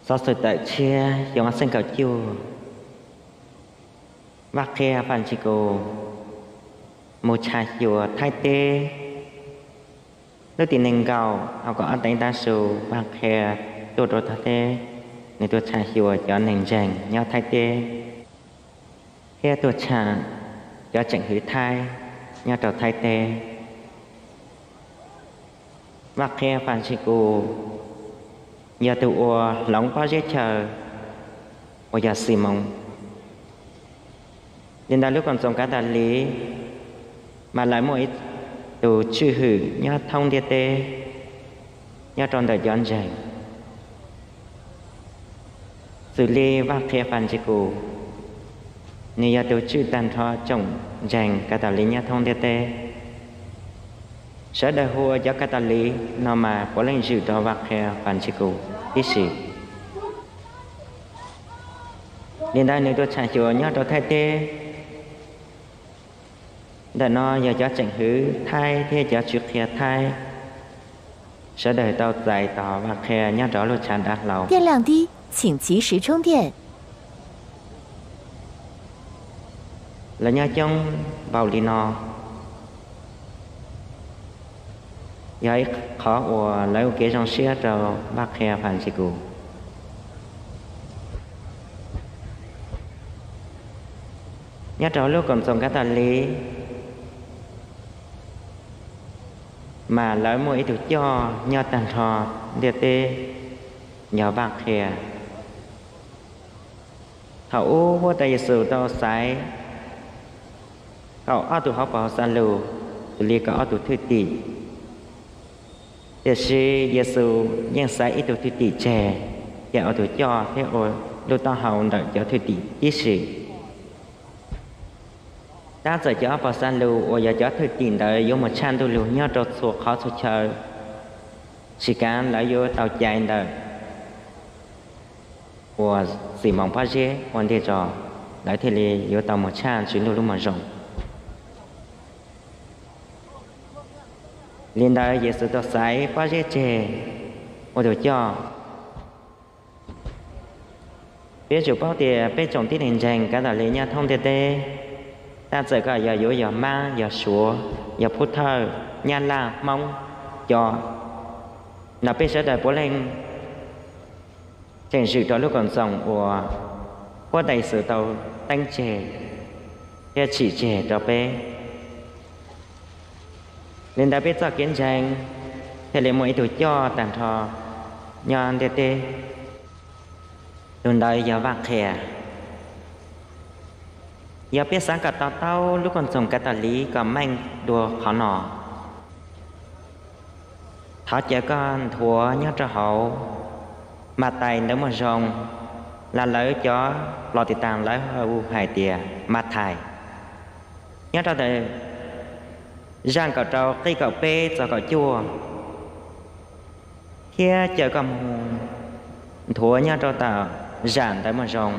Xov xwm tawm tshiab xyoo ob txhiab kaum cuaj, Vaj Qhia Fas Ntshis Kus mus tsham xyuas Thaib teb. Lub tim nees nkaum hauv kaum ob teev tav su, Vaj Qhia tuaj rau Thaib teb, nws tuaj tsham xyuas cov neeg ntseeg nyob Thaib teb thiab tuaj tsham cov tseem hwv Thaib nyob rau Thaib teb. Vaj Qhia Fas Ntshis Kus yog tus uas hloov pob zeb chaw uas yog Xis Moos. Li ntawd lub Koom Txoos Kav Tas Li mas lawv muaj ib tus tswj hwm nyob thoob ntiaj teb nyob rau ntawm cov ntseeg. Xws li Vaj Qhia Fas Ntshis Kus, nws yog tus tswj tag nrho tsoom ntseeg Kav Tas Li nyob thoob ntiaj teb. Sawv daws hu ua cov Kav Tas Li no mas puav leej zwm rau Vaj Qhia Fas Ntshis Kus tib si. Li ntawd nws tuaj tsham xyuas nyob rau Thaib teb. Ntawm no yog cov tseem hwv Thaib thiab cov tswv qhia Thaib, sawv daws tau txais tos Vaj Qhia nyob rau lub tshav dav hlau. 电量低，请及时充电。 Lawv nyob coob npaum li no, yog ib qhov uas lawv ua kev zoo siab rau Vaj Qhia Fas Ntshis Kus. Nyob rau lub Koom Txoos Kav Tas Li mas lawv muaj ib tug coj nyob tag nrho ntiaj teb, yog Vaj Qhia. Thaum ub Huab Tais Yes Xus tau xaiv kaum ob tug hauv paus xa lus, xws li kaum ob tug thwj tim. Tiam sis Yes Xus yeej xaiv ib tug thwj tim tseg, ces ua tus coj thiab ua lub taub hau ntawm cov thwj tim tib si. Tab txawm cov hauv paus xa lus uas yog cov thwj tim ntawd yuav mus tshaj Ntuj Lug nyob rau txhua qhov txhua chaw, tsis kav lawv yuav tau cai ntawm uas Xis Moos pob zeb ua ntej tso, lawv thiaj li yuav tau mus tshaj Tswv Ntuj lub Moo Zoo. Li ntawd Yes Xus tau xaiv pob zeb tseg ua tus coj. Peb tsum paub tias peb tsoom tib neeg ntseeg Kav Tas Li nyob thoob ntiaj teb, tab txawm koj yog yuav yog Mab, yog Suav, yog Phub Thawj, Nyab Laj, Hmoob, Co, no peb sawv daws puav leej tseem zwm rau lub Koom Txoos uas Huab Tais Yes Xus tau teeb tseg thiab tsim tseg rau peb. Li ntawd peb txoj kev ntseeg thiaj li muaj ib tug coj tag nrho nyob ntiaj teb. Tus ntawd yog Vaj Qhia. Yog peb xav kom to taub lub Koom Txoos Kav Tas Li kom meej dua qhov no, thov caw koj nthuav nyob rau hauv Mas Tais Ntawv Moo Zoo, los lawv cov plos tis tas lawv hu hais tias Mas Thais, nyob rau ntawm zaj kaum rau qib kaum peb txog kaum cuaj, thiab caw koj mus nthuav nyob rau tom zam Ntawv Moo Zoo,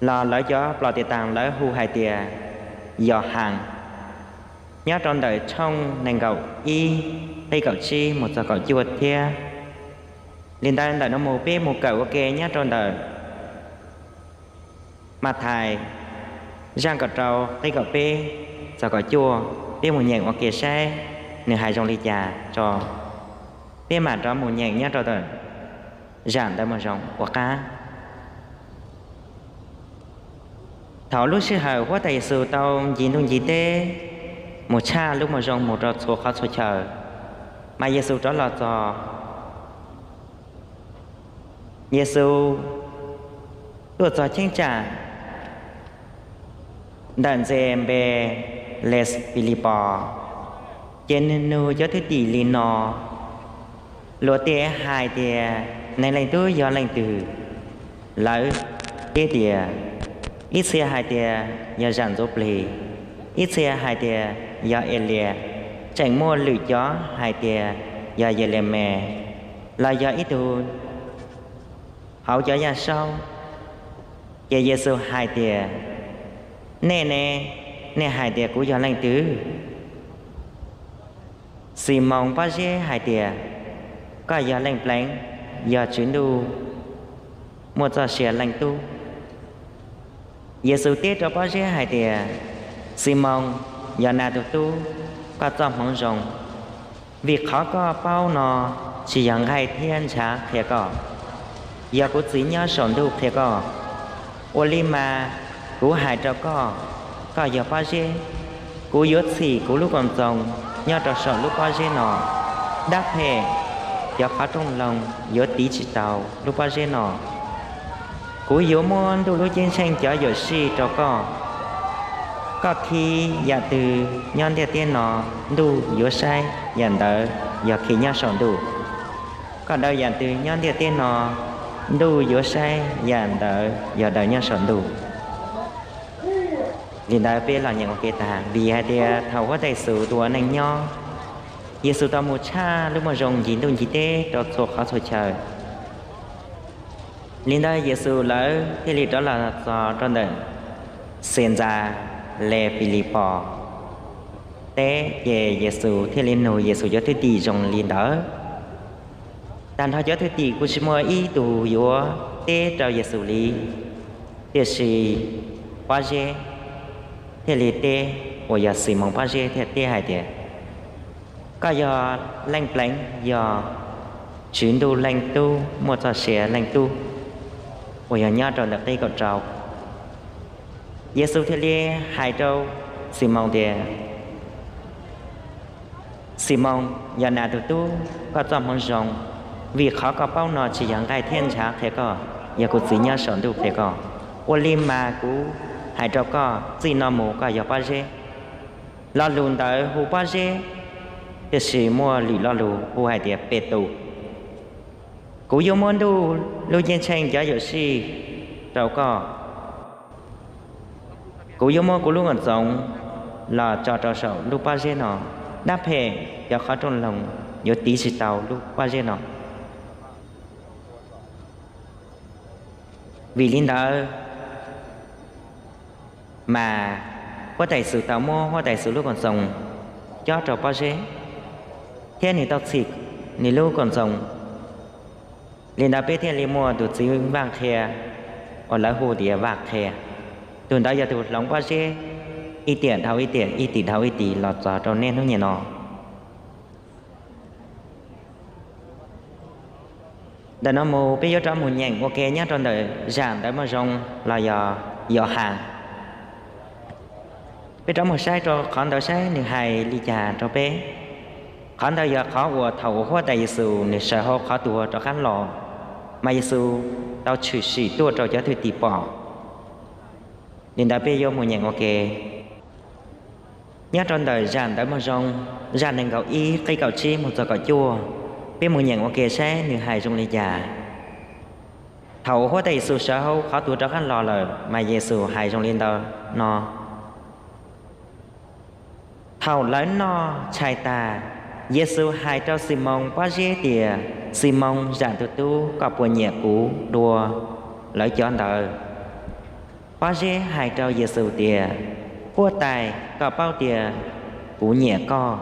los lawv cov plos tis tas lawv hu hais tias Yos Has, nyob rau ntawm tshooj nees nkaum ib, qib kaum tsib mus txog kaum cuaj thiab. Li ntawd ntawm no mus peb mus kawm ua ke nyob rau ntawm Mas Thais, zaj kaum rau qib kaum peb txog kaum cuaj, peb mus nyeem ua ke saib nws hais zoo li cas tso. Peb mam rov mus nyeem nyob rau ntawm zam Ntawv Moo Zoo ua qab. Thaum lub sij hawm Huab Tais Yes Xus tau ncig ntuj ncig teb mus tshaj lub Moo Zoo mus rau txhua qhov txhua chaw, mas Yes Xus rov los txog, Yes Xus tuaj txog cheeb tsam ntawm Ntes Npes Les Fis Lis Pos, ces nws nug cov thwj tim li no: Luag tej hais tias Neeg Leej Tub yog leej twg? Lawv teb tias, ib txhia hais tias yog zam Ntxuav Plig, ib txhia hais tias yog Es Lias, tseem muaj lwm cov hais tias yog Yes Las Mes, los yog ib tug hauv cov yaj saub. Ces Yes Xus hais tias, nej ne, nej hais tias kuv yog leej twg? Xis Moos Pob Zeb hais tias, koj yog Leej Pleev. yog Tswv Ntuj muaj txoj sia Leej Tub. Yexus teb rau Pob Zeb hais tias, Ximoos, Yos Nas tus tub, koj txoj hmoov zoo, vim qhov koj paub no tsis yog nqaij thiab ntshav qhia koj, yog kuv Txiv nyob saum ntuj qhia koj. Ua li mas kuv hais rau koj, koj yog pob zeb, kuv yuav txhim kuv lub koom txoos nyob rau saum lub pob zeb no. Dab phem cov qhov rooj loog yuav tiv tsis tau lub pob zeb no. Kuv yuav muab ntuj lub ceeb tsheej cov yuam sij rau koj. Koj khi yam twg nyob ntiaj teb no, ntuj yuav saib yam ntawd yog khi nyob saum ntuj. Koj daws yam twg nyob ntiaj teb no, ntuj yuav saib yam ntawd yog daws nyob saum ntuj. Li ntawd peb los nyeem ua ke tag, vim hais tias thaum Huab Tais Yexus tus ua neej nyob, Yexus tau mus tshaj lub moo zoo ncig ntuj ncig teb rau txhua qhov txhua chaw. Li ntawd Yexus lawv thiaj li rov los txog rau ntawm Xes Ntxas Les Fis Lis Pos teb, ces Yexus thiaj li nug Yexus cov thwj tim zoo li ntawd. Tag nrho cov thwj tim kuj tsis muaj ib tug yuav teb rau Yexus li, tiam sis pob zeb thiaj li teb, uas yog Ximoos pob zeb thiaj teb hais tias, Koj yog Leej Pleev, yog Tswv Ntuj Leej Tub, muaj txoj sia Leej Tub, uas yog nyob rau ntawm qib kaum rau. Yexus thiaj li hais rau Ximoos tias, Ximoos, Yos Nas tus tub, koj txoj hmoov zoo, vim qhov koj paub no tsis yog nqaij thiab ntshav qhia koj, yog kuv Txiv nyob saum ntuj qhia koj. Ua li mas kuv hais rau koj, txij no mus koj yog pob zeb. Lo lus ntawd hu pob zeb, tiam sis muaj lwm lo lus hu hais tias Petus. Kuv yuav muab ntuj lub ceeb tsheej cov yuam sij rau koj. Kuv yuav muab kuv lub koom txoos los tso rau saum lub pob zeb no. Dab phem cov qhov rooj loog yuav tiv tsis tau lub pob zeb no. Vim li ntawd mas Huab Tais Yexus tau muab Huab Tais Yexus lub koom txoos cob rau pob zeb, thiab nws tau txhim nws lub koom txoos. Li ntawd peb thiaj li muaj tus txiv Vaj Qhia, uas lawv hu tias Vaj Qhia. Tus ntawd yog tus hloov pob zeb ib tiam dhau ib tiam, ib tim dhau ib tim los txog rau niaj hnub niam no. Ntawm no mus peb yuav rov mus nyeem ua ke nyob rau ntawm Zam Ntawv Moo Zoo los yog Yauhas. Peb rov mus saib rau qhov ntawd saib nws hais li cas rau peb. Qhov ntawd yog qhov uas thaum uas Huab Tais Yexus nws sawv hauv qhov tuag rov qab los, mas Yexus tau tshwm sim tuaj rau cov thwj tim pom. Li ntawd peb yuav mus nyeem ua ke. Nyob rau ntawm Zam Ntawv Moo Zoo, zaj nees nkaum ib, qib kaum tsib mus txog kaum cuaj, peb mus nyeem ua ke saib nws hais zoo li cas. Thaum Huab Tais Yexus sawv hauv qhov tuag rov qab los lawm, mas Yexus hais zoo li ntawd no. Thaum lawv noj tshais tas, Yexus hais rau Ximoos pob zeb tias, Ximoos, Zam tus tub, koj puas nyiam kuv dua lawv cov ntawd? Pob zeb hais rau Yexus tias, Huab Tais, koj paub tias kuv nyiam koj.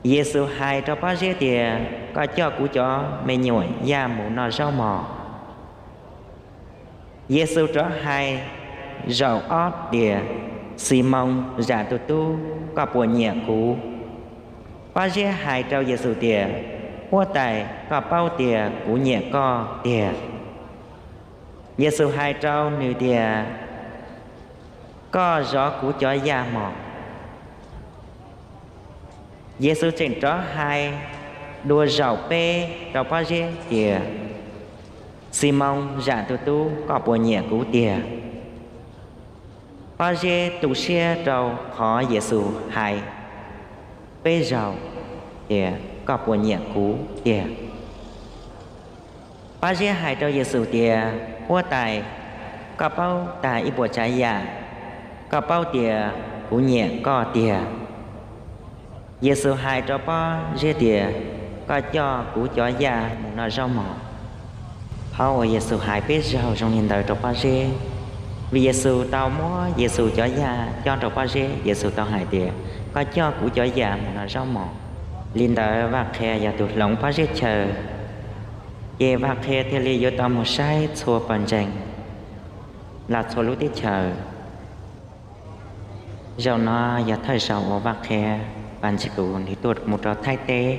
Yexus hais rau pob zeb tias, Koj coj kuv cov me nyuam yaj mus noj zaub mog. Yexus rov hais zaum ob tias, Ximoos, Zam tus tub, koj puas nyiam kuv? Pob zeb hais rau Yexus tias, Huab Tais, koj paub tias kuv nyiam koj tiag. Yexus hais rau nws tias, Koj zov kuv cov yaj mog. Yexus tseem rov hais dua zaum peb rau pob zeb tias, Ximoos, Zam tus tub, koj puas nyiam kuv tiag? Pob zeb tu siab rau qhov Yexus hais peb zaug tias, Koj puas nyiam kuv tiag? Pob zeb hais rau Yexus tias, Huab Tais, koj paub tag ib puas tsav yam, koj paub tias kuv nyiam koj tiag. Yexus hais rau pob zeb tias, Koj coj kuv cov yaj mus noj zaub mog. Qhov uas Yexus hais peb zaug zoo li ntawd rau pob zeb, vim Yexus tau muab Yexus cov yaj cob rau pob zeb. Yexus tau hais tias, Koj coj kuv cov yaj mus noj zaub mog. Li ntawd Vaj Qhia yog tus hloov pob zeb chaw, Ces Vaj Qhia thiaj li yuav tau mus saib txhua pawg ntseeg los txhua lub teb chaws. Zaum no yog thawj zaug uas Vaj Qhia Paj Ntsis Kus nws tuaj mus rau Thaib teb,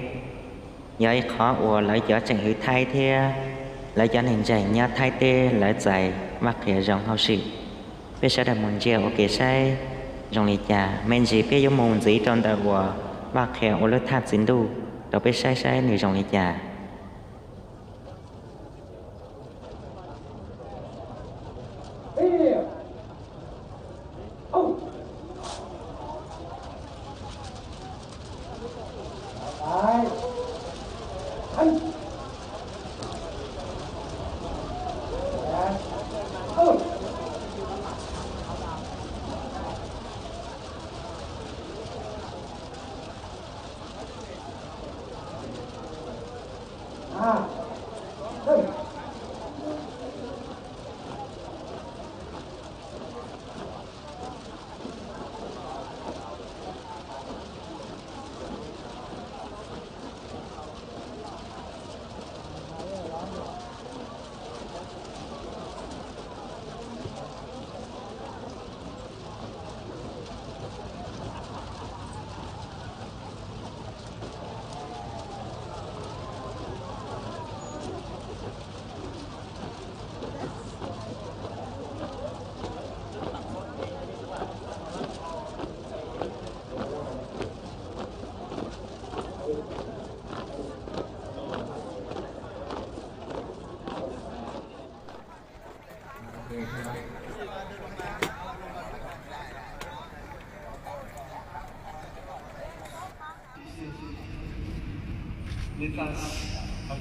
yog ib qhov uas lawv cov tseem hwv Thaib thiab lawv cov neeg ntseeg nyob Thaib teb lawv txais Vaj Qhia zoo hauj sim. Peb sawv daws mus ntsia ua ke saib zoo li cas. Me ntsis peb yuav mus ntxiv rau ntawm uas Vaj Qhia ua lub thaj txi ntuj rau peb saib saib nws zoo li cas.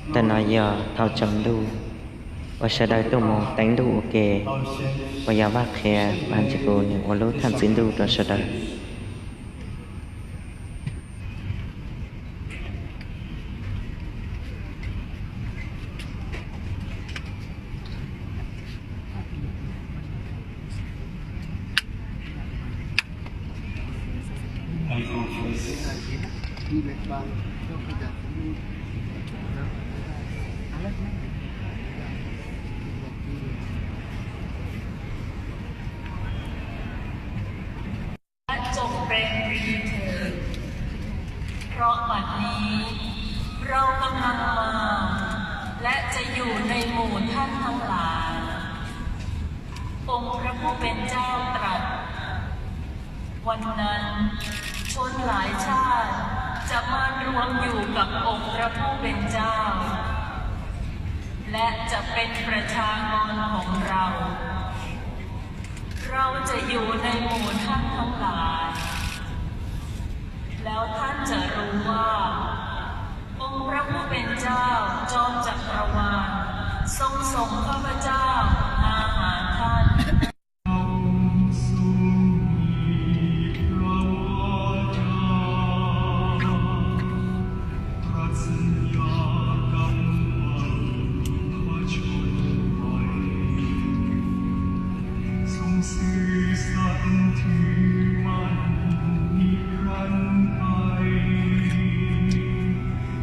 Ntawm no yog thaum tsaus ntuj uas sawv daws tuaj mus teev ntuj ua ke, uas yog Vaj Qhia Paj Ntsis Kus nws ua lub thaj txi ntuj rau sawv daws. Let จงเป็นปรีเถิด เพราะบัดนี้เรากำลังมา และจะอยู่ในหมู่ท่านทั้งหลาย องค์พระผู้เป็นเจ้าตรัส วันนั้นชนหลายชาติจะมารวมอยู่กับองค์พระผู้เป็นเจ้า และจะเป็นประชากรของเรา เราจะอยู่ในหมู่ท่านทั้งหลาย แล้วท่านจะรู้ว่า องค์พระผู้เป็นเจ้าจอมจักรวาลทรงส่งข้าพเจ้ามาหาท่าน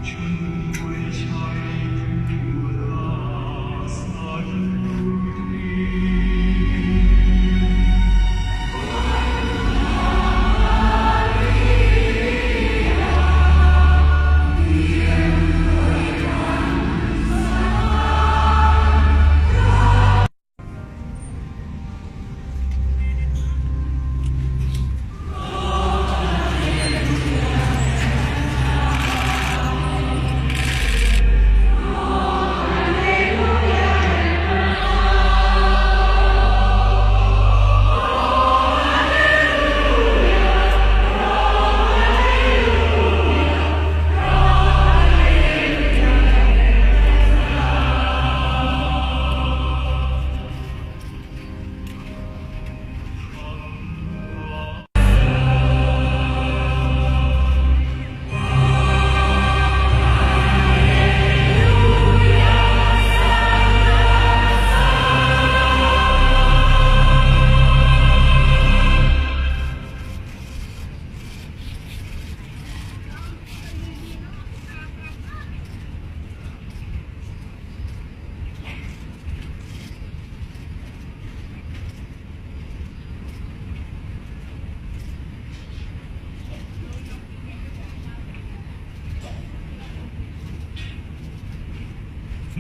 ชนผู้ไว้ใช้ผู้ลาสัตว์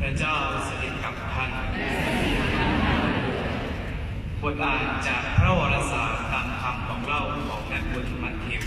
พระเจ้าสถิตกับท่าน บทอ่านจากพระวารสารตามคำบอกเล่าของนักบุญมัทธิว